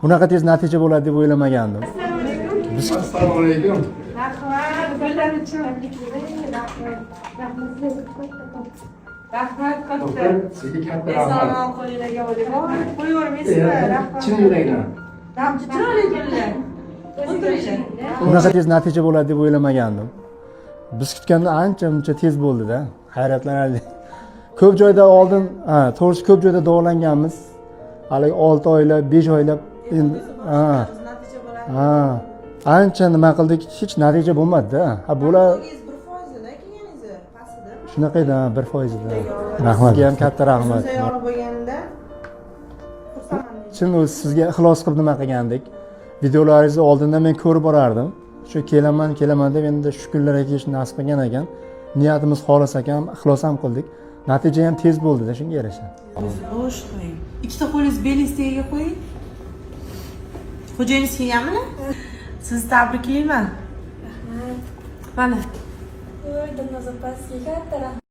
Bunaqa tez natija bo'ladi deb o'ylamagandim. Biz Assalomu alaykum. Rahmat, gullar uchun. Rahmat. Rahmat sizga kattakon. Rahmat katta. Doktor, sizga katta rahmat. Eson qo'linglarga oling. Voy, qo'yavermaysizmi? Rahmat. Chin yurakdan. Rahmat, chiroyli gullar. O'tiringlar. Bunaqa tez natija bo'ladi deb o'ylamagandim. Biz kutgandan ancha muncha tez bo'ldi-da. Hayratlanarli. Ko'p joyda oldin, ha, to'g'risi, ko'p joyda davolanganmiz. Hali 6 oylab, 5 oylab endi, ha. Natija bo'ladi. Ha. Ancha nima qildik, hech natija bo'lmadi-da. Ha, bo'la 1%da kelganingizni pastida. Shunaqa edi, ha, 1% edi. Rahmat. Sizga ham katta rahmat. O'zimizda yorug' bo'lganida xursandman. Chin o'zi sizga ixlos qilib nima qilgandik. Videolaringizni oldindan men ko'rib borardim. Shu kelaman, kelaman deb, endi shu kunlarga kelish nasib qilgan ekan. Niyatimiz xolis ekan, ixlos ham qildik. Natija ham tez bo'ldi-da shunga yarasha. Bo'sh qo'ying. Ikkita qo'lingizni belingiz tagiga qo'ying. Xo'jayingiz kelganmi? Sizni tabriklayman. Rahmat. Mana. Voy, Dilnoz opa, sizga katta rahmat.